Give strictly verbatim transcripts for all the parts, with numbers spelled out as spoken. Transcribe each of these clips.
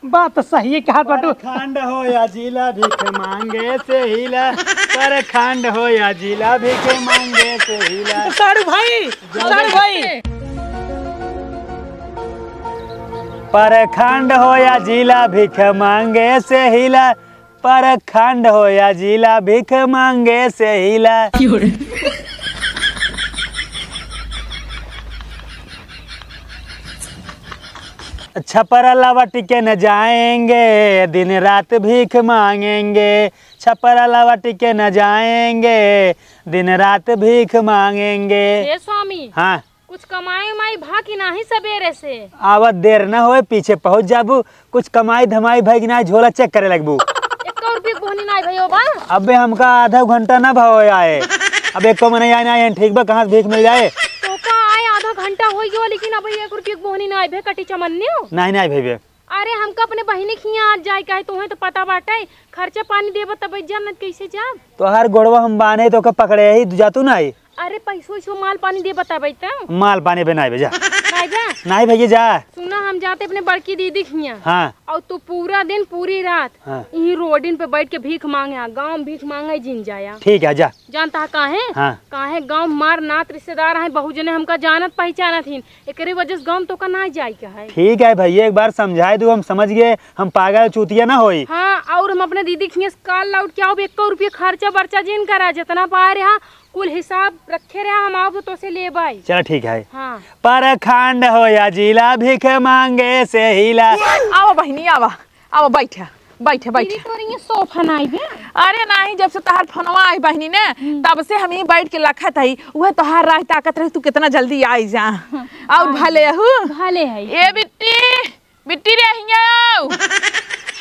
बात तो सही है, कहा बाटू। प्रखंड हो या जिला, भीख मांगे से हिला। प्रखंड हो या जिला, भीख मांगे से हिला। साढ़ू भाई, साढ़ू भाई। प्रखंड हो या जिला, भीख मांगे से हिला। प्रखंड हो या जिला, भीख मांगे से हिला। छपरा लवट के न जाएंगे, दिन रात भीख मांगेंगे। छपरा लवट के न जाएंगे, दिन रात भीख मांगेंगे। हे स्वामी, हाँ। कुछ कमाई उमाई भा कि नाही सबेरे से? आवत देर न होए, पीछे पहुँच जाबू। कुछ कमाई धमाई भई कि नाही, झोला check करे लगबू। एको रुपया के बोहनी नाही भई हो बा। अबे हमका आधा घंटा न भवा आए। अब एको मनई आए ना आए, ठीक बा, कहाँ से भीख मिल जाए? तो का आए, आधा घंटा होइ गयो, लेकिन अबे एक रुपया के बोहनी नाही भई, कटी चमन्नियो? नाही, नाही भई बे। अरे, हमका अपने बहिनी के हियाँ आज जाए के है, तोहे तो पता बाटे, खर्चा पानी देबा तब जाब, न कैसे जाब? तोहार गोड़वा हम बान्हे तो के पकड़े ही, तू जा तू नाही। अरे, पैसो वैसो माल पानी देबा तब त। माल पानी बे नाही बे, जा। नाही जा? नाही भैया, जा। सुना, हम जाते अपने बड़की दीदी के हियाँ। हाँ। और तू पूरा दिन, पूरी रात हाँ। यहीं रोडिन पे बैठ के भीख मांगे, हाँ, गाँव में भीख मांगे जिन जाया। ठीक है, जा। जानता है काहे? हाँ। काहे गाँव मार नात रिश्तेदार हैं, बहुत जने हमका जानत पहचानत हिन, एकरे वजह से गाँव तोका ना जाए के है। ठीक है भैया, एक बार समझाए दू, हम समझ गए, हम पागल चूतिया ना होई। हाँ, और हम अपने दीदी के हियाँ से काल लौट के आओ, एको रुपया खर्चा बर्चा जिन करा, जितना पाए रहा कुल हिसाब रखे रहा, हम आओ तो से लेबाई। चला ठीक है। हाँ। प्रखंड हो या जिला, भीख मांगे से हिला। आवा बहिनी, आवा, आवा, बैठा, बैठा, बैठा। दीदी, तोरी ये सोफा नाही बे? अरे नाही, जब से तहार फोनवा आई बहिनी ने, हम्म। तब से हम ही बैठ के लखत हई। उहे तोहार राह ताकत रही, तू कितना जल्दी आई जा। और हाँ, भले हू? भले है। ए बिट्टी, बिट्टी रे, हियाँ आओ।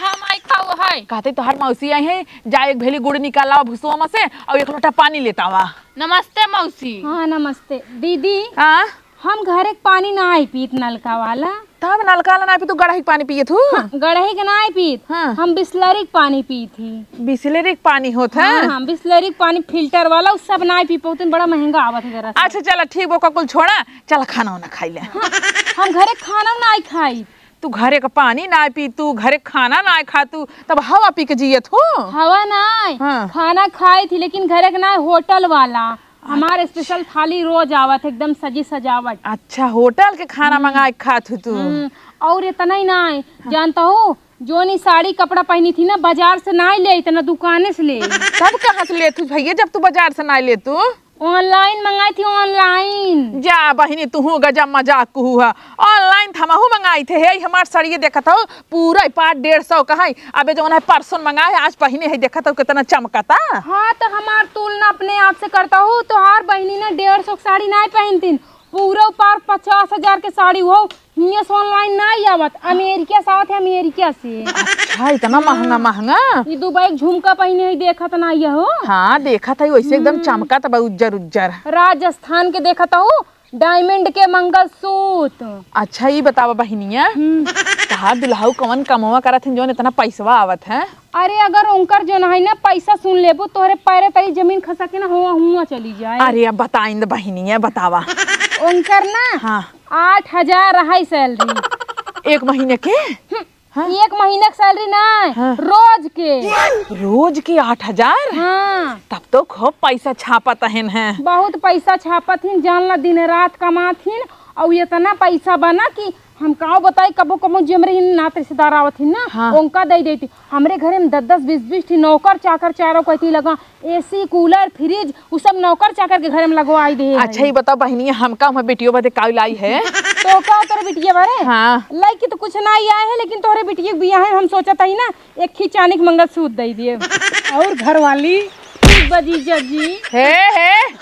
हाँ माई, खाओ है। कहते तोहार मौसी आई है, जा एक भेली गुड़ निकाल लावा भुसवा में से और एक लोटा पानी लेता आवा। नमस्ते मौसी। हाँ, नमस्ते। दीदी, हाँ? हम घरे के पानी नाही पीत नलका वाला। तब नलका वाला नाही पीत, तू गड़ही के पानी पियत हू? हाँ, गड़ही के नाही पीत। हाँ। हम बिसलरी के पानी पीत ही। बिसलरी के पानी होत है? हाँ, हाँ, बिसलरी के पानी filter वाला, उ सब नाही पी पौतिन, बड़ा महंगा आवत है जरा सा। अच्छा चला ठीक बा, ओका कुल छोड़ा, चला खाना वाना खाई ले। हाँ, हम घरे खाना नाही खाई। तू घरे का पानी नाही पी, तू घरे खाना नाही खा, तू तब हवा पी के जियत हो? हवा नाही, हाँ। खाना खाई थी, लेकिन घरे के नाही, होटल वाला। हमार special थाली रोज आवत है, एकदम सजी सजावट। अच्छा, होटल के खाना हम्म। मंगाए के खात हो तू? हम्म, और इतना ही नाही, जानता हो, जोन ई साड़ी कपड़ा पहनी थी ना, बाजार से नाही ले, इतना दुकाने से ले। तब कहाँ से लेत हू भैया, जब तू बाजार से नाही लेत हू? Online मंगाई थी, online। जा बहिनी, तुहू गजब मजाक कुहू है। Online त हमहू मंगाई थे, हे हमार सड़िए देखत हो, पूरा पार डेढ़ सौ का है। अबे जौन है परसों मंगाए, आज पहिने है, देखत हो कितना चमकता। हाँ, तो हमार तुलना अपने आप से करता हूँ, तोहार बहिनी ना डेढ़ सौ के साड़ी नाही पहनतीन, पूरा पार पचास हजार के साड़ी हो। हियाँ से online नाही आवत, अमेरिका से आवत है, अमेरिका से। अच्छा, इतना महंगा, हाँ। महंगा? ये दुबई के झुमका पहिने है, देखत नाही हो? हाँ, देखत है, वैसे एकदम हम्म। चमकत बा, उज्जर उज्जर। राजस्थान के देखत हो, diamond के मंगलसूत्र। अच्छा, ई बतावा बहिनिया, हम्म। तहार दुल्हऊ कवन कमवा करत हन, जौन इतना पैसवा आवत है? अरे, अगर उनकर जौन है ना, पैसा सुन लेबू, तोहरे पैरे तली जमीन खसा के ना, हुआ, हुआ चली जाए। अरे, अब बताइन द बहिनिया, बतावा। उनकर ना, हाँ। आठ हजार रहा salary। एक महीने के? हम्म, हाँ? एक महीने के salary ना, हाँ। रोज के। रोज के आठ हजार? हाँ। तब तो खूब पैसा छापत हन है। बहुत पैसा छापत हिन, जान ला, दिन रात कमात हिन, और इतना पैसा बना कि हम काव बताई, कबो कबो जे हमरे हिन नात रिश्तेदार आवत हिन ना, हाँ। उनका दे देती। हमरे घरे में दस दस बीस बीस ठी नौकर चाकर चारों कहती लगा, AC, cooler, fridge, उ सब नौकर चाकर के घरे में लगवाई दे है। अच्छा, ई बताओ बहिनिया, हमका हमर बिटियो बदे का लाई है? तो का तोरे बिटिया बारे? हाँ। लाई की तो कुछ ना आए है, लेकिन तोहरे बिटिया के बियाह है, हम सोचत हई ना, एक ही चानी के मंगलसूत्र दे दिए। और घरवाली? ठीक बा जीजा जी। हे, हे,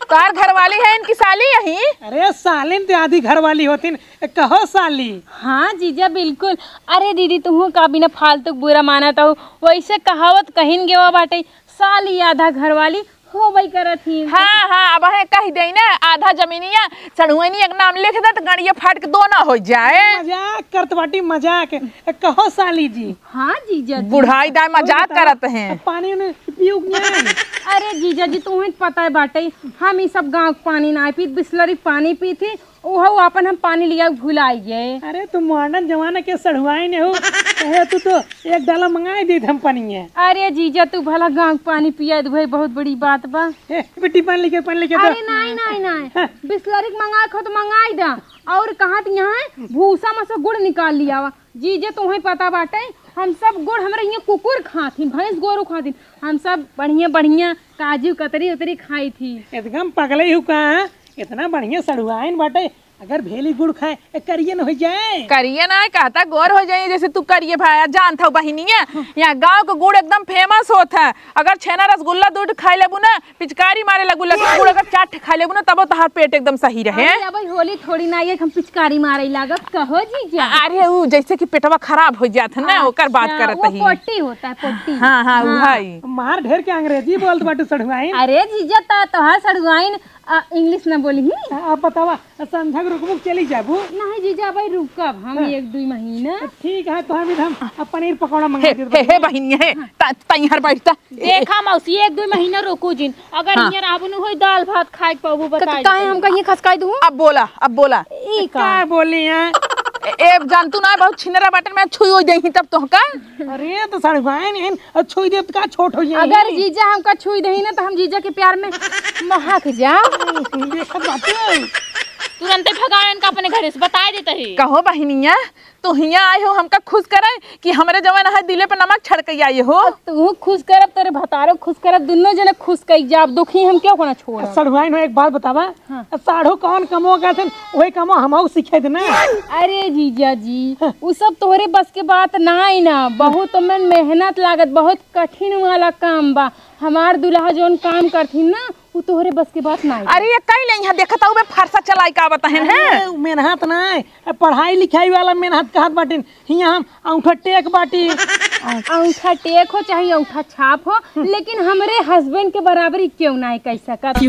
तोहार घरवाली है इनकी साली यही? अरे सालिन तो आधी घरवाली होतिन, ए, कहो साली। हाँ जीजा, बिल्कुल। अरे दीदी, तुहू का बिना फालतू के बुरा मानत हो, वैसे कहावत कहिन गेवा बाटे, साली आधा घरवाली होबई करत ही। हाँ, हाँ, अब है कह दे ना, आधा जमीनिया सड़ुआइनी एक नाम लिख दे तो गड़िया फाट के दो ना हो जाए। मजाक करत बाटी, मजाक। ए, कहो साली जी। हाँ जीजा जी। बुढ़ाई दाई मजाक और बताओ, करत हैं। अब पानी उन्हें पीऊ के नाहीं। अरे जीजा जी, तुम्हें पता है बाटे, हम ई सब गाँव के पानी नाहीं पीत, बिसलरी के पानी पीत ही, उहउ आपन हम पानी लिया भुलाई गए। अरे तू modern जमाना के सढ़ुआइन हो, कहे तू तो एक डाला मंगाई देत हम पनिया। अरे जीजा, तू भला गाँव के पानी पिया दे भाई, बहुत बड़ी बात बा। ए, बिट्टी पानी लेके, पानी लेके तो। अरे नाहीं, नाहीं, नाहीं। हाँ। बिसलरी के मंगाए खो तो मंगाई दा। और कहा त यहाँ है, भूसा में से गुड़ निकाल लियावा। जीजा, तुम्हें पता बाटे, हम सब गुड़ हमरे यहाँ कुकुर खाथिन, भैंस गोरू खाथिन, हम सब बढ़िया बढ़िया काजू कतरी उतरी खाई थी। एकदम पगले ही का, इतना बढ़िया सढ़ुआइन बाटे, अगर भेली गुड़ खाए, ए, करिए न हो जाए। करिए ना, कहता गोर हो जाए, जैसे तू करिए भाई, जानत हौ बहिनिया, यहाँ गाँव के गुड़ एकदम famous होत है। अगर छेना रसगुल्ला दू ठे खाई लेबू ना, पिचकारी मारे लगू, लेकिन गुड़ अगर चार ठे खाई लेबू ना, तबो तोहार पेट एकदम सही रहे। अरे, अब होली थोड़ी ना आई है, हम पिचकारी मारे लागब, कहो जीजा। अरे, उ जैसे कि पेटवा खराब हो जात है ना, हाँ, ओकर बात अच्छा, करत वो ही। पोटी होता है, पोटी। हाँ, हाँ, उ हाँ। है। मार ढेर के अंग्रेजी बोलत बाटू सढ़ुआइन। अरे जीजा, ता तोहार सढ़ुआइन, आ, English ना बोली ही। आ, अब बतावा, संझा के रुकबू के चली जाबू? नहीं जीजा, भाई रुकब हम हाँ। एक दुई महीना। ठीक है, तो हम इधर हम पनीर पकौड़ा मंगा हे, देत हे, हे बानी। बहिनिया, हे, हाँ। ता, ता इहर बैठता। देखा मौसी, एक दुई महीना रुकू जिन, अगर हाँ। इहर आबू न होई, दाल भात खाए के पाबू, क-, बता काहे दे। हमका ये खसकाई दू? अब बोला, अब बोला। ई का? का बोली है? ए, ए, जानतू ना, बहुत छिनरा बाटन में छुई हो जाई तब तोहका। अरे, तो सड़वाइन है, और छुई देब त का छोट हो जाई? अगर जीजा हमका छुई देही ना, तो हम जीजा के प्यार में महक जाब। देखत बाटे। तुरंते भगावे इनका अपने घरे से, बताए देते ही। कहो बहिनिया, तू हियाँ आए हो हमका खुश करे कि हमरे जवन है दिले पे नमक छड़के आए हो? अब तू खुश करब, तेरे भतारो खुश करब, दुनो जने खुश कई जाब, दुखी हम क्यों कोना छोड़ब? सड़वाइन हो, एक बात बतावा, हाँ। साढ़ू कौन कमो करथिन, वही कमो हमहू सीखे देना। अरे जीजा जी, हाँ। उ सब तोहरे बस के बात नाई ना, बहुत ओमेन मेहनत लागत, बहुत कठिन वाला काम बा। हमार दुल्हा जौन काम करथिन ना, उ तोहरे बस के बात नाई। अरे ये कई ले यहाँ देखत हूँ, बे फरसा चलाई का बताहन है? अरे, उ मेहनत नाई, पढ़ाई लिखाई वाला मेहनत कहत बाटिन। हियाँ हम औंठा टेक बाटी। औंठा टेक हो चाहे औंठा छाप हो, लेकिन हमरे husband के बराबरी क्यों नाई कह सकत?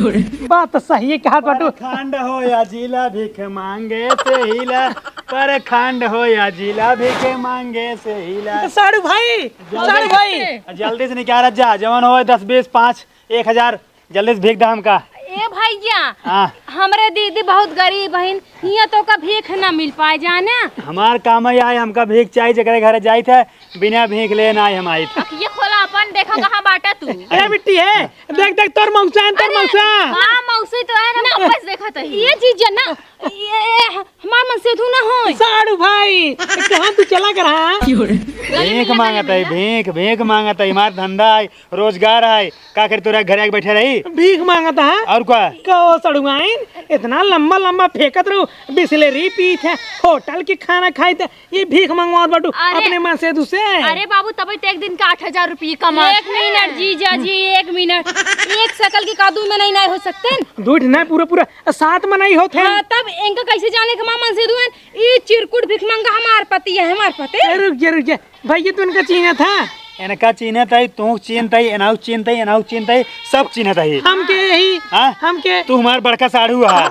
बात तो सही है, कहत बाटू। प्रखंड हो या जिला, भीख मांगे से हिला। प्रखंड हो या जिला, भीख मांगे से हिला। साढ़ू भाई, साढ़ू भाई। जल्दी से निकालत जा, जवन होए दस, बीस, पाँच, एक हजार, जल्दी से भीख दा हमका। ए भैया, हाँ। हमरे दीदी बहुत गरीब हईन, हियाँ तोका भीख ना मिल पाए जाने। हमार काम है आए, हमका भीख चाहिए, जेकरे घरे जाइत है, बिना भीख ले ना आए हम आइत। अखिए खोला अपन, देखा कहाँ बाटा तू। ए बिट्टी है, देख देख तोर मौसा है, तोर अरे, मौसा। हाँ, मौसी तो है ना, ना। वापस देखा तो ही। ये जीजा ना, ये हमार मनसेधू ना होई। साढ़ू भाई, कहाँ तू चला कर रहा? भीख मांगत है, भीख, भीख मांगत है, हमार धंधा है, रोजगार है, का करी तोरा घरे आके बैठे रही? भीख मांगत है? और का? कहो सड़ुआइन, इतना लंबा लंबा फेंकत रहू, बिसलेरी पीत है, होटल के खाना खाइत है, ये भीख मंगवात बाटू अरे, अपने मनसेधू से। अरे बाबू, तबे तो एक दिन का आठ हजार रुपये कमा। एक मिनट जीजा जी, एक मिनट, एक सकल के का दू में नहीं, नहीं हो सकते न? दू ठे नहीं, पूरा पूरा सात में नहीं होते हैं। हाँ, तब इनका कैसे जाने के माँ मनसेधू हैं? ई चिरकुट भिखमंगा हमार पति है, हमार पति। ए, रुक जा, रुक जा। भैया, तू इनका चीन्हत है? इनका चीन्हत है, तू चीन्हत है, एनाऊ चीन्हत है, एनाऊ चीन्हत है, सब चीन्हत है। हमके यही, हाँ? हमके तू हमार बड़का साढ़ू है।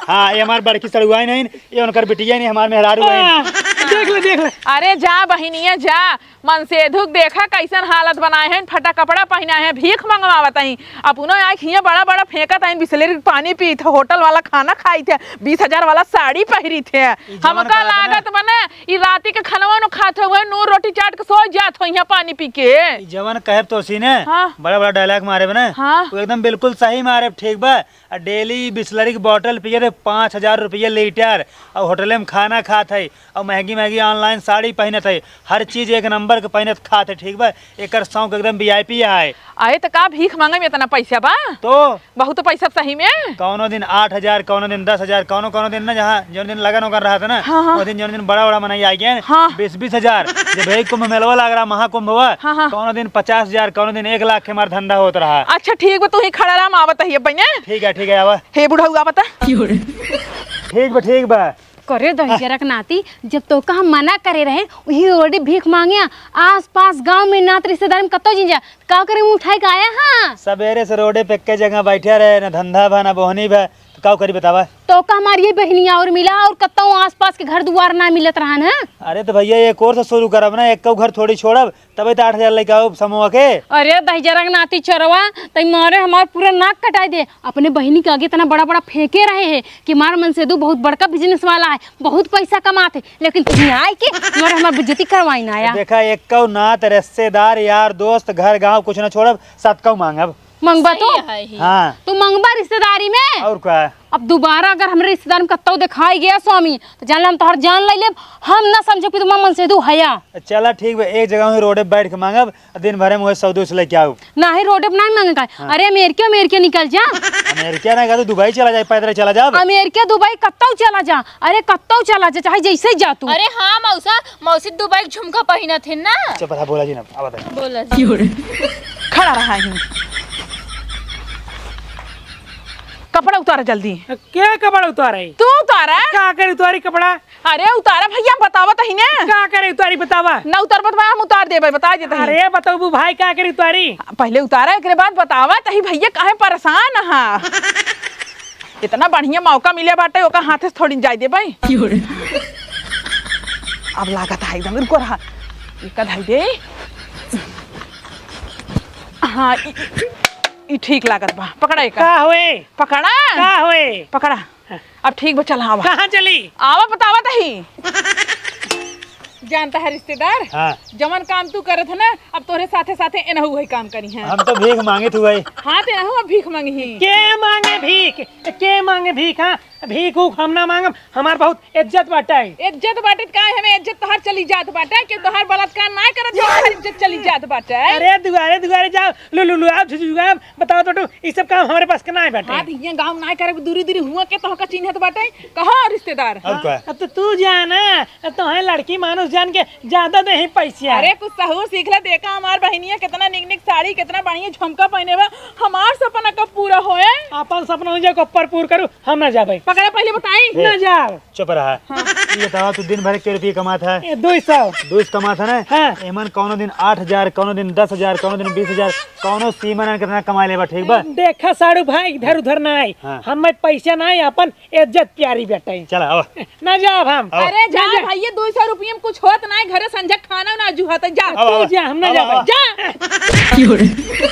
हाँ, ये हमार बड़की सड़ुआइन है, ये उनकर बिटिया नहीं, हमार मेहरारू है। हाँ, देख ले, देख ले। अरे जा बहिनिया जा, मनसेधू क देखा कैसन हालत बनाए हैं, फटा कपड़ा पहिनाए हैं, भीख मंगवावत हैं। अपनो आँख हियाँ बड़ा बड़ा फेंकत हैं, बिसलेरी क पानी पीत है, होटल वाला खाना खाइत है, बीस हजार वाला साड़ी पहिरित है। ई जवन हमका कहत ना। लागत बने, ई राती के खनवा नु खात हुए, नून रोटी चाट के सो जात हो यहाँ पानी पी के। ई जवन कहब तो सीने, हाँ। बड़ा बड़ा dialogue मारे बने, हाँ। वो एकदम बिल्कुल सही मारे, ठीक बा। आ daily बिसलेरी क bottle पिए थे, पाँच हजार रुपये लीटर, और होटले में खाना खात है, और महंगी महंगी online साड़ी पहिनत है, हर चीज एक नंबर के पहिनत खात है, ठीक बा? एकर शौक एकदम VIP है। अरे त का भीख मांगे में इतना पैसा बा? तो बहुत पैसा सही में। कौनो दिन आठ हजार, कौनो दिन दस हजार, कौनो कौनो दिन ना, जहाँ जौन दिन लगन वगन रहत ना, हाँ, हाँ। वो दिन जौन दिन बड़ा बड़ा मनई आ गए, हाँ। बीस बीस हजार। जब है कुंभ मेलवा लाग रहा, महाकुंभ हुआ, हाँ, हाँ। कौनो दिन पचास हजार, कौनो दिन एक लाख के हमार धंधा होत रहा। अच्छा ठीक बा, तू ही खड़ा रहा, हम आवत ही अब बहिने। ठीक है, ठीक है, आवा। हे बुढ़ऊ आवत। ठीक बा, ठीक बा। करे दहिजरा के नाती, जब तोका हम मना करे रहे, वही रोडे भीख मांगे, आस पास गांव में नात रिश्तेदार में कतो जिन जा, का करे मुंह उठाए के आया हाँ? सवेरे से रोडे पे एक्के जगह बैठे रहे, ना धंधा बा, ना बोहनी बा, तो का करी बतावा? तो का हमार ये बहिनिया और मिला और कतौ आसपास के घर दुआर ना मिलत रहन है? अरे तो भैया, एक और से शुरू करब ना, एक घर थोड़ी छोड़ब, तबे तो आठ हजार लेके आओ समूह के। अरे दहिजरा के नाती चोरवा, तई मारे हमार पूरा नाक कटाई दे। अपने बहिनी के आगे इतना बड़ा बड़ा फेंके रहे है कि मार मनसेदू बहुत बड़का बिजनेस वाला है, बहुत पैसा कमात है, लेकिन तुम आए के मारे हमार बेइज्जती करवाई ना आया। देखा, एक नात रिश्तेदार यार दोस्त घर गाँव कुछ ना छोड़ब, सात कौ मांगब। मंगबा तू? सही है ही। हाँ। तू मंगबा रिश्तेदारी में? और का? अब दोबारा अगर हमरे रिश्तेदार में कत्तौ दिखाई गया स्वामी, तो जान ले हम तोहर जान ले लेब। हम ना समझब कि तुम्हार मनसेदू हया। चला ठीक बा, एक जगह वहीं रोडे बैठ के मांगब, दिन भरे में वही सौ दो सौ लेके आऊ। नाही, रोडे पे नाही मांगे का। हाँ। अरे अमेरिका, अमेरिका निकल जा। अमेरिका ना, का तू दुबई चला जाए, पैदल चला जाब। अमेरिका, दुबई, कत्तौ चला जा। अरे कत्तौ चला जा, चाहे जैसे जा तू। अरे हाँ मौसा, मौसी दुबई के झुमका पहिनत है ना। चुप रहा, बोला जी ना, अब बता। बोला जी। खड़ा रहा ही। कपड़ा उतारा जल्दी। के कपड़ा उतारे? तू उतारा। का करे उतारी कपड़ा? अरे उतारा भैया, बतावा तही ने। का करे उतारी बतावा? ना उतारबा त हम उतार देबे, बता देते ही। अरे बताऊ भाई, का करे उतारी? पहले उतारा, एकरे बाद बतावा तही भैया, काहे परेशान हा? इतना बढ़िया मौका मिले बाटे, ओका हाथे से थोड़ी जाए देबे। अब लागत है एकदम, रुको रहा, एका धई दे। हाँ, ई, ई ठीक लागत बा, पकड़ा एका। का होए? पकड़ा। का होए? पकड़ा। अब ठीक बा, चल आवा। कहाँ चली? आवा, बतावा तही। जानता है रिश्तेदार, हाँ। जवन काम तू करत है ना, अब तोहरे साथे साथे एनहू वही काम करी है। हम तो भीख मांगित हुए। हाँ, तो एनहू अब भीख मांगी ही। के मांगे भीख? के मांगे भीख? हाँ, भीख उख हम ना मांगब, हमार बहुत इज्जत बाटे। इज्जत बाटे त का, हमें इज्जत तोहार चली जात बाटे, कि तोहार बलात्कार ना करत, जो तोहार इज्जत चली जात बाटे। अरे दुआरे दुआरे जाओ, लु लु लु, आओ झुझुआब, बताओ तो तू, ई सब काम हमरे पास के नाई बाटे। हाँ, तो ये गाँव नाई करे, दूरी दूरी हुआ के तोहका चिन्हत बाटे। कहो रिश्तेदार। और का? अब तो तू जाना, अब तो है लड़की मानुस जान के ज्यादा देही पैसा। अरे कुछ सहूर सीख ले, देखा हमार बहिनिया कितना निक निक साड़ी, कितना बढ़िया झुमका पहने बा। हमार सपना कब पूरा होए? अपन सपना हो जाए, ऊपर पूर करू, हम ना जाबे। पकड़ा पहले बताई। ए, ना जाओ। चुप रहा। हाँ। ये बतावा, तू दिन भर के रुपये कमात है? ए, दो सौ। दो सौ कमात है ना? हाँ। एमन कौनो दिन आठ हजार, कौनो दिन दस हजार, कौनो दिन बीस हजार, कौनो सीमा ना कितना कमा लेबा, ठीक बा? देखा साड़ू भाई, इधर उधर ना आई। हाँ। हमें पैसा ना आई, अपन इज्जत प्यारी बेटा। चला, आवा। ना जाब हम। आवा। अरे जा ना जा। भैया, दो सौ रुपये में कुछ होत ना है, घरे संझा खाना ना जुहात, जा। आवा, तू आवा। जा, हम ना आवा, जाब। आवा। जा।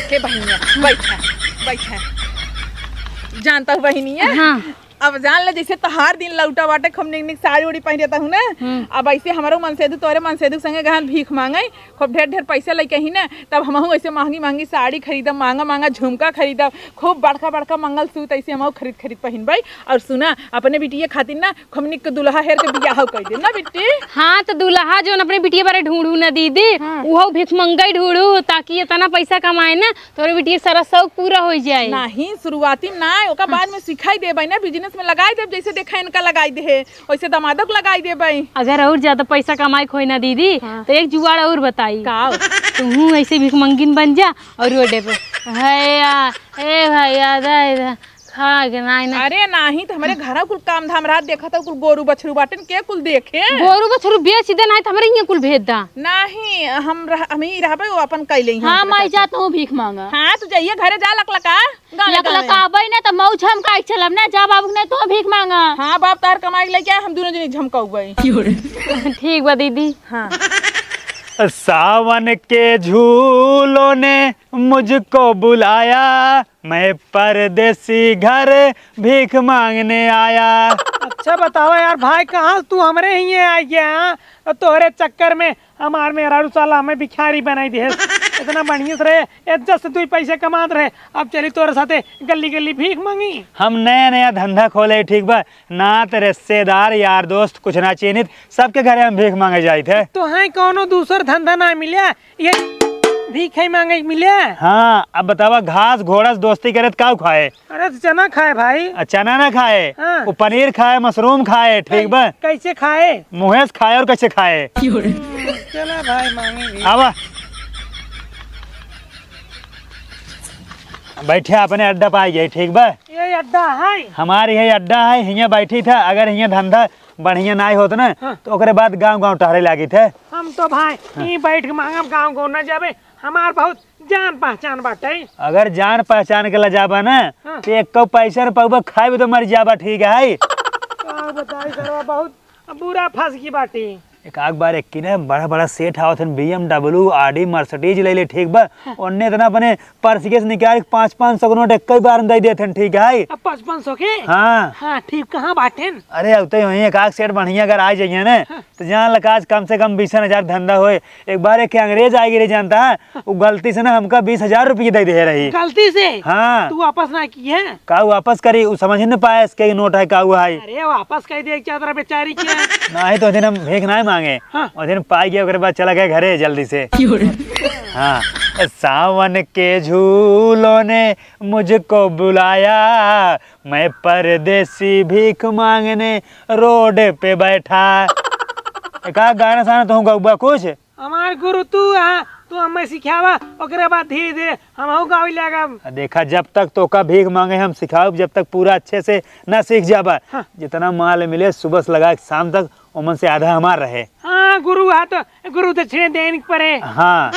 के बहिनिया, बैठा, बैठा। जानता हूँ बहिनिया, हाँ। अब जान ले, जैसे तहार दिन लौटा बाटे, खूब निक निक साड़ी उड़ी पहन रहता हूँ ना, हम्म। अब ऐसे हमारो मनसेदू, तोरे मनसेदू के संगे गहन भीख मांगे, खूब ढेर ढेर पैसा लेके ही ना, तब हमहू ऐसे महंगी महंगी साड़ी खरीदब, महंगा महंगा झुमका खरीदब, खूब बड़का बड़का मंगलसूत्र ऐसे हमहू खरीद खरीद पहिनबै। और सुना, अपने बिटिया खातिर ना खूब निक के दुल्हा हेर के बियाह कर दे ना बिट्टी। हाँ, तो दुल्हा जोन अपने बिटिया बारे ढूंढू ना दीदी, हाँ। उहो भिखमंगई ढूंढू, ताकि इतना पैसा कमाए ना, तोरे बिटिया के सारा शौक पूरा हो जाए। नहीं, शुरुआती ना, ओका बाद में सिखाई देबै ना, बिजनेस में लगाई देब, जैसे देखा इनका लगाई दे है, वैसे दामादो के लगाई देबै। अगर और ज्यादा पैसा कमाई के होई ना दीदी, हाँ। तो एक जुगाड़ और बताई। का? तुहू ऐसे भिखमंगिन बन जा और रोडे पे, "भैया, ए भैया, दे दे।" खा के नाई ना। अरे नाही, तो हमरे घरा कुल काम धाम रात देखा था, कुल गोरू बछरू बाटेन, के कुल देखे? गोरू बछरू बेच दे, नाही तो हमरे हियां कुल भेज दा। नाही, हम रह, हम ही रहबे, वो अपन कैले ही हाँ, हम माई जा, तू भीख मांगा। हाँ, तू जाइए घरे जा, लकलका, गावे, गावे। लकलकाबै ना, तो मऊ झमकाई चलब ना, जा बाबू, नहीं तो भीख मांगा। हाँ, बाप तार कमाई लेके आए, हम दोनों जनी झमकाउबै। ठीक बा दीदी। हाँ। सावन के झूलों ने मुझको बुलाया, मैं परदेसी घर भीख मांगने आया। अच्छा बतावा यार भाई, कहाँ से तू हमरे हिये आ गया, हाँ? और तोहरे चक्कर में हमार मेहरारू साला हमें भिखारी बनाई दिहे। इतना बढ़िया से रहे, इज्जत से दुई पैसे कमात रहे, अब चली तोरे साथे गली गली भीख मांगी। हम नया नया धंधा खोले, ठीक बा? नात रिश्तेदार यार दोस्त कुछ ना चिन्हित, सबके घरे हम भीख मांगे जाइत है। तो है कौनो दूसर धंधा ना मिले, ये भीख ही मांगे मिले। हाँ, अब बतावा, घास घोड़ा से दोस्ती करे त काऊ खाए? अरे तो चना खाए भाई। आ, चना ना खाए, हाँ। वो पनीर खाए, मशरूम खाए, ठीक बा? कैसे खाए? मुँहे से खाए और कैसे खाए? चला भाई, मांगे भी। आवा। बैठे अपने अड्डा पाई गए, ठीक बा? ये अड्डा है? हमार ये अड्डा है, हियाँ बैठी था। अगर हियाँ धंधा बढ़िया नाई होत ना, हाँ। तो ओकरे बाद गाँव गाँव टहरे लागित है। हम तो भाई हाँ। ई बैठ के मांगब, गाँव गाँव न जाबे, हमार बहुत जान पहचान बाटे। अगर जान पहचान के ला जाबा ना, हाँ। तो एक पैसा न पाउबा, खाइबे तो मर जाबा, ठीक है? का बताई सरवा, बहुत बुरा फंस गई बाटी। एक आग बार एक की ना बड़ा बड़ा सेठ आवत हन, B M W, Audi, Mercedes ले ले, ठीक बा? हाँ। ओन्ने इतना अपने पर्स के से निकाल के पाँच पाँच सौ के नोट एक ही बार में दे देत हन, ठीक है? अब पाँच पाँच सौ के? हाँ। हाँ, ठीक, कहाँ बाटेन? अरे, अब तो वहीं एक आध सेठ बढ़िया अगर आ जाइए ना, हाँ। तो जान लगा आज कम से कम बीस हजार धंधा होए। एक बार एक अंग्रेज आ गई रही, जानता है, हाँ। वो गलती से ना हमका बीस हजार रुपये दे दे रही। गलती से? हाँ। तू वापस ना की है? का वापस करी? वो समझ न पाए इसके नोट है का हुआ है। अरे, वापस कह दे, क्या तरह बेचारी की है? नहीं तो दिन हम भीख नहीं मांगे। हाँ। और दिन पाई गया, ओकरे बाद चला गया घरे जल्दी से। क्यों रे? हाँ। सावन के झूलों ने मुझको बुलाया, मैं परदेसी भीख मांगने रोड पे बैठा। का गाना साना तू गउबा कुछ? हमार गुरु तू हाँ, तू हमें सिखावा, ओकरे बाद धीरे धीरे हमहू गावे लागब। आ देखा, जब तक तोका भीख मांगे हम सिखाउब, जब तक पूरा अच्छे से ना सीख जाबा। हाँ। जितना माल मिले सुबह से लगा के शाम तक, ओमन से आधा हमार रहे। हाँ, गुरु हा तो गुरु दक्षिणे देन के परे। हाँ,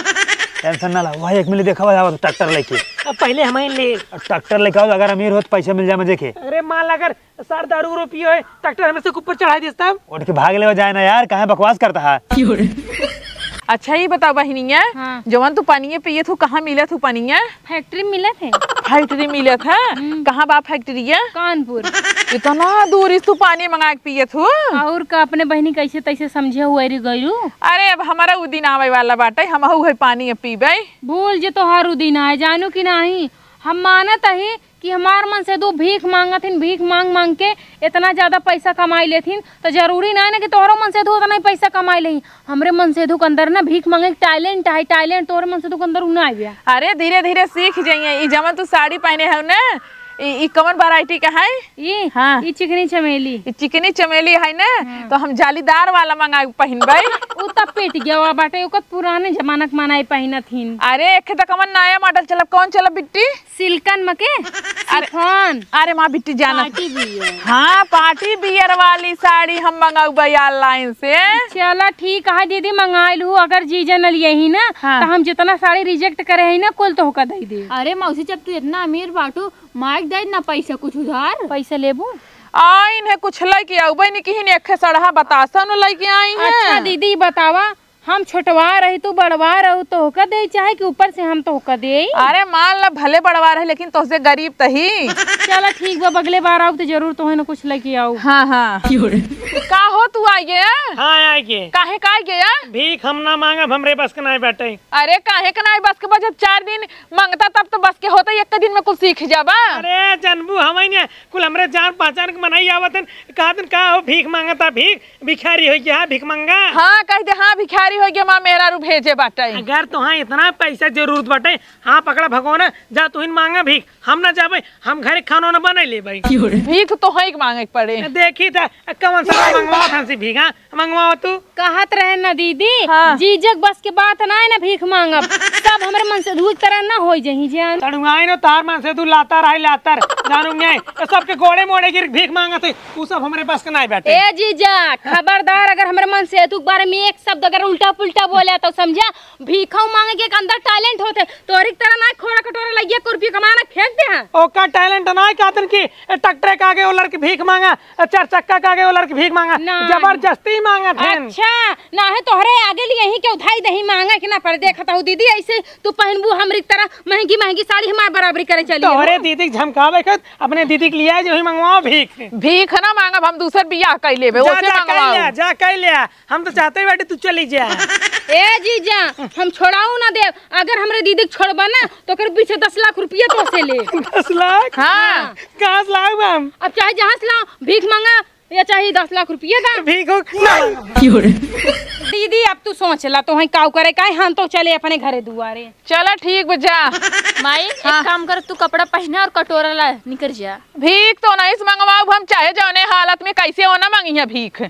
टेंशन ना ला, वही एक मिली देखा हुआ आवत ट्रैक्टर लेके। अब पहले हमें ले। अब ट्रैक्टर लेके आओ, अगर अमीर हो तो पैसा मिल जाए मजे के। अरे माल अगर सर दारू उरू पियो है, ट्रैक्टर हमें से ऊपर चढ़ा देस तब। उठ के भाग लेवा जाए ना यार, काहे बकवास करता है? अच्छा, ये बताओ बहिनिया, हाँ। जवन तू पनिया पियत हू, कहाँ मिलत हू पनिया? फैक्ट्री मिलत है। फैक्ट्री मिलत है? हम्म। कहाँ बा फैक्ट्रिया? कानपुर। इतना दूर इस तू पानी मंगा के पियत हू? और का, अपने बहिनी कैसे तैसे समझे हुए रे गैरू? अरे, अब हमारा उ दिन आवे वाला बाटे, हमहू है पानी अब पीबे। भूल जे तोहार उ दिन आए, जानू कि नाही? हम मानत ही कि हमार मनसेधु भीख मांगत हिन, भीख मांग मांग के इतना ज्यादा पैसा कमाई लेथिन, तो जरूरी ना है ना कि तोहरो मनसेधु उतना ही पैसा कमाई लेही। हमरे मनसेधु के अंदर ना भीख मांगे के टैलेंट है, टैलेंट। तोहरे मनसेधु के अंदर उ ना आइबे। अरे धीरे धीरे सीख जाइए। ई जवन तू साड़ी पहने हो ना, ई, ई कवन वैरायटी का है? ई? हाँ। ई चिकनी चमेली। ई चिकनी चमेली है ना, हाँ। तो हम जालीदार वाला मंगा के पहिनबे। उ तब पिट गया हुआ बाटे, ओकर पुराने जमाना के मानाई पहिनत हिन। अरे एक तो कवन नया मॉडल चलब, कौन चलब बिट्टी? सिल्कन में के? अरे, शिफॉन। अरे माँ बिट्टी जाना। पार्टी वियर। हाँ, पार्टी वियर वाली साड़ी हम मंगउबे ऑनलाइन से। चला ठीक है दीदी, मंगाई लू। अगर जीजा न लिए ही ना, हाँ। तो हम जितना साड़ी रिजेक्ट करे ही ना, कुल तोहका दे दे। अरे मौसी, जब तू इतना अमीर बाटू, माइक दे ना पैसा कुछ उधार। पैसा लेबू? आ, इन्हें कुछ लेके आउबे नहीं किहिन, एक सड़हा बतासा न लेके आई हैं। अच्छा दीदी, बतावा, हम छोटवा रही, तू बड़वा रहू, तोहका देई चाहे कि ऊपर से हम तोहका देई? अरे मान ला भले बड़वा रहे, लेकिन तोहसे गरीब तही। चला ठीक बा, बगले बार आऊ तो जरूर तोहे न कुछ लेके आऊ। हाँ, हाँ। का हो तू आ गया? हाँ, आ गए। काहे का आ गया? भीख हम ना मांगब, हमरे बस के नाई बाटे। अरे काहे के नाई बस के बा, जब चार दिन मांगता तब तो बस के होता, एक दिन में कुल सीख जाबा। अरे जनबू, हमें ने कुल हमरे जान पहचान के मनई आवत हन, कहत हन, "का हो भीख मांगता, भीख, भिखारी हो गया, भिख मंगा?" हाँ, कह दे, "हाँ, भिखारी हो गया, माँ मेहरारू भेजे बाटे।" अगर तोहाँ इतना पैसा जरूरत बाटे, हाँ, पकड़ा भगवान, जा तुहिन मांगा भीख, हम ना जाबे, हम घरे खानो ना बने लेबे। भीख तो है मांगे के पड़े। देखी था, कौन सा मंगवा था से भीख, हाँ? मंगवाओ तू। कहत रहे ना दीदी, हाँ। जीजक बस के बात ना है ना भीख मांगब, सब हमरे मनसेधु की तरह ना होई जही जान। तड़ुआई नो तार मनसेधु लातर आई लातर, जानूंगे, ये सबके गोड़े मोड़े गिर भीख मांगत है, उ सब हमरे बस के नाई बाटे। ए जीजा, खबरदार अगर हमरे मनसेधु के बारे में एक शब्द अगर उल्टा पुल्टा बोले तो समझा, भीखऊ मांगे के एक अंदर टैलेंट होते, तोहरी की तरह ना खोड़ा कटोरा लगिया कुर्पी कमाना फेंक दे हाँ। ओका टैलेंट ना कहतन कि ए, ट्रैक्टर के आगे वो लड़के भीख मांगा, ए, चार चक्का के आगे वो लड़के भीख मांगा, ना। जबरदस्ती मांगा थे। अच्छा, ना है तोहरे आगे लिए यही के उधाई दही मांगा कि ना पड़े। देखत हो दीदी, ऐसे तू पहनबू हमरी तरह महंगी महंगी साड़ी हमार बराबरी करे चली। तोहरे दीदी के झमकावे के, अपने दीदी के लिए जो ही मंगवाओ भीख। भीख ना मांगब, हम दूसर बियाह कर लेबे, जा, ओसे जा, कर मंगवाओ। ले, जा, कर ले। हम तो चाहते ही बाटे तू चली जा। ए जीजा, हम छोड़ाऊ ना देब। अगर हमरे दीदी के छोड़बा ना, तो ओकर पीछे दस लाख रुपया तो से ले। दस लाख? हाँ। कहाँ से लाऊं हम? अब चाहे जहाँ से लाओ, भीख मांगा या चाहे दस लाख रुपया दा। भीख हो ना। दीदी, अब तू सोच ला, तो है काऊ करे, काहे हम तो चले अपने घरे दुआरे। चला ठीक बा, जा। माई, हाँ। एक काम कर, तू कपड़ा पहना और कटोरा ला, निकर जा। भीख तो नहीं से मंगवाऊ हम, चाहे जौने हालत में कैसे होना मांगी है भीख।